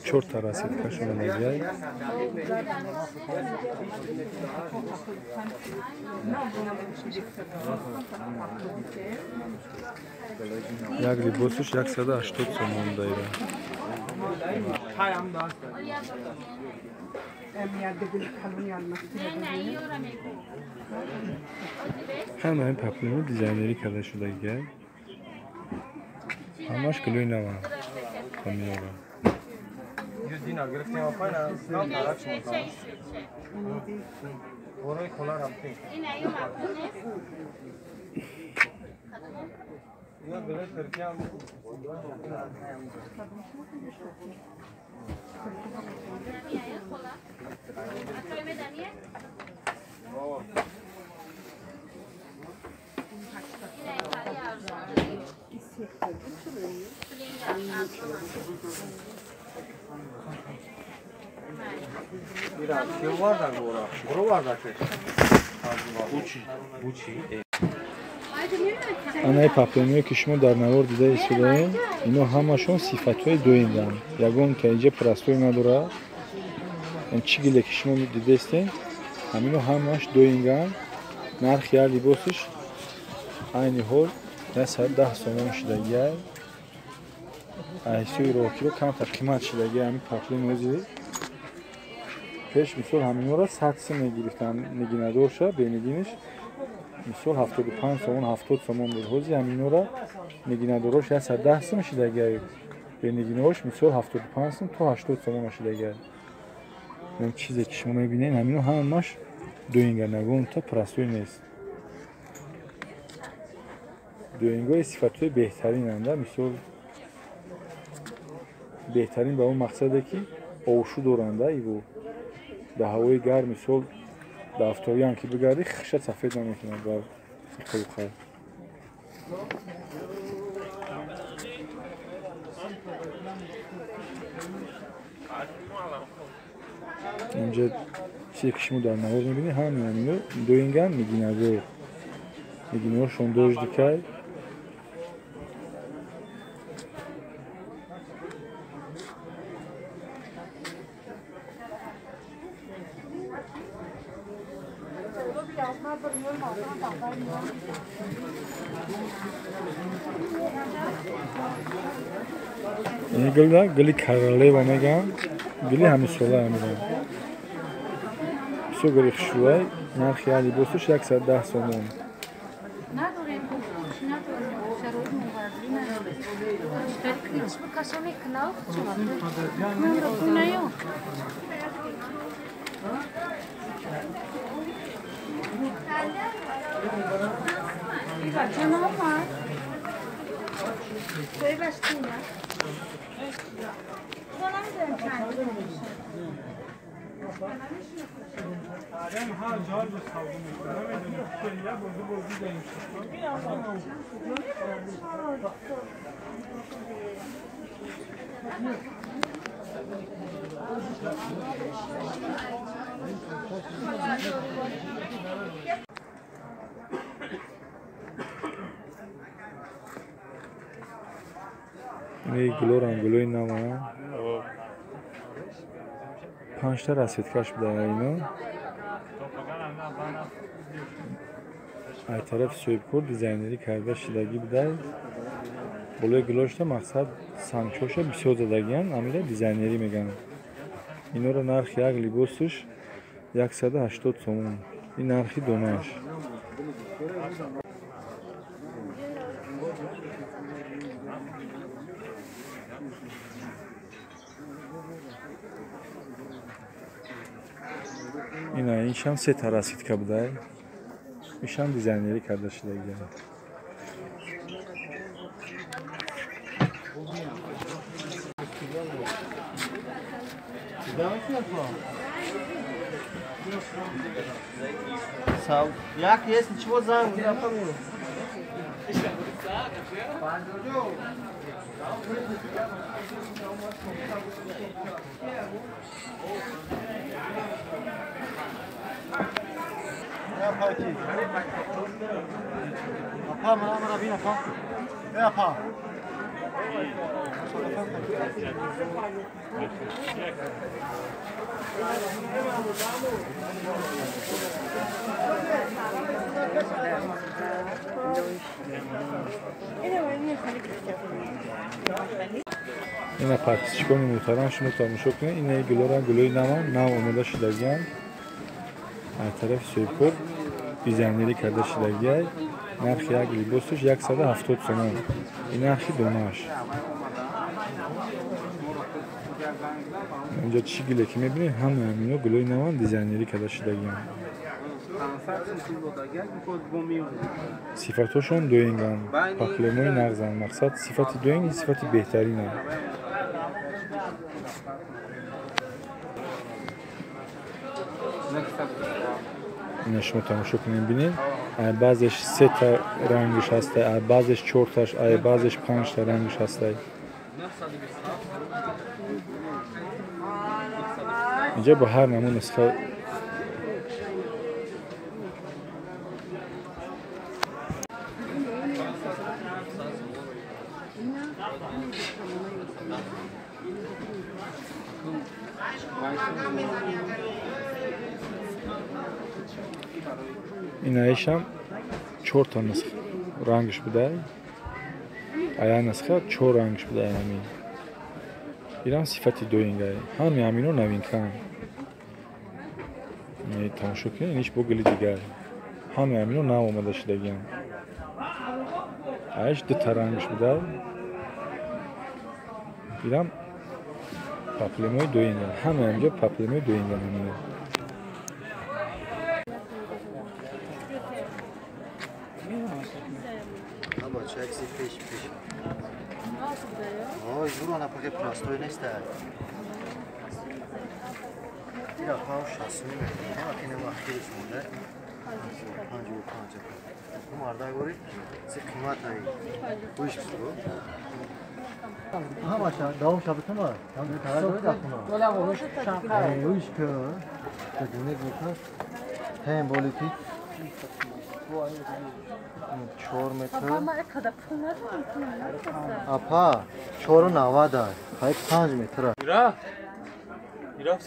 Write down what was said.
Чорта расидкаш омадагиай. Як либосаш 180 сомон даира. Ҳамаи паплино дизайнерӣ карда шудагиай. Ҳамаш гулои наванд. Камиёба. Анаи паплиное ки шумо дар навор дида истодаем, ино ҳамашон сифатҳои доимданд. Ягон ка инҷа простой надорад. Чӣ гиле ки шумо дидаистем, ҳамино ҳамаш доимганд. Нархи як либосаш айни ҳол 110 сомон шудагиай. Айсои роҳкиро камтар қимат шудагиай ҳамин паплин ҳозир. Пеш мисол ҳаминора 100 сом мегирифтанд нигинадорша, бенигинаш мисол 75 сомон, 70 сомон буд. Ҳозир ҳаминора нигинадорош 110 сом шудагиай. Бенигинош мисол 75 сом то 80 сомон шудагиай. Ин чизе ки шумо мебинед, ҳамино ҳамаш дуинга, ягонта простой нест. Дуингои сифатҳои беҳтаринанд, мисол беҳтарин ба он мақсаде ки овшу доранда иву дар ҳавои гарм мисол дар афтобиам ки бигардӣ хишат сафед намекунад ба иқлуқа. Инҷа чизе ки шумо дар навор мебинед ҳамин ҳамино дуинган нигинадор. Нигинаҳошон дождикай. Ин гулда гули королева мегӯянд, гули ҳамисола мегӯянд. Бисёр гули хушрӯай. Нархи як либосаш 110 сомон. Ин гулорам гулои наванд. Панҷта расидкаш буда ино. Ай тарафи соҳибкор дизайнерӣ карда шидагӣ буда. Болои гулошта мақсад сангчоша бисёр задагиянд, ҳамира дизайнерӣ мегӯянд. Инора нархи як либосаш 180 сомон. Ин нархи донааш. Ина иншам сета расидка буда. Ишам дизайнерӣ карда шудагия. Як есть, ничего за не помню. Ина подписчикони муҳтарам, шумо тамошо кунед, инаи гулора гулои наван, нав омода шудагианд. Аз тарафи соҳибкор дизайнерӣ карда шудагиай. Нархи як либосаш 170 сомон. Ин нархи донааш. Инҷа чӣ гуле ки мебинед, ҳамаи ҳамино гулои наван дизайнерӣ карда шудагианд. Сифатҳошон доинганд, пахлемои нағзанд. Мақсад сифати доинг сифати беҳтаринанд. Ина шумо тамошо кунед, бинед, баъзеш сета рангш ҳаста, баъзеш чорташ, баъзеш панҷта рангш ҳаста. Инҷа ба ҳар намуд нусха инаишам чорта нусха рангш будай, ая нусха чор рангш будай. Ҳамин ирам сифати доингай, ҳами ҳамино новинкаанд. Тамошо кунед, иниш бо гули дигар, ҳами ҳамино нав омада шудагианд. Аиш дута рангш будай, ирам паплемои доинган, ҳами ҳаминҷо паплемои доинган ҳамино. Апа, 4.90, 5 метр. Ира? Ира,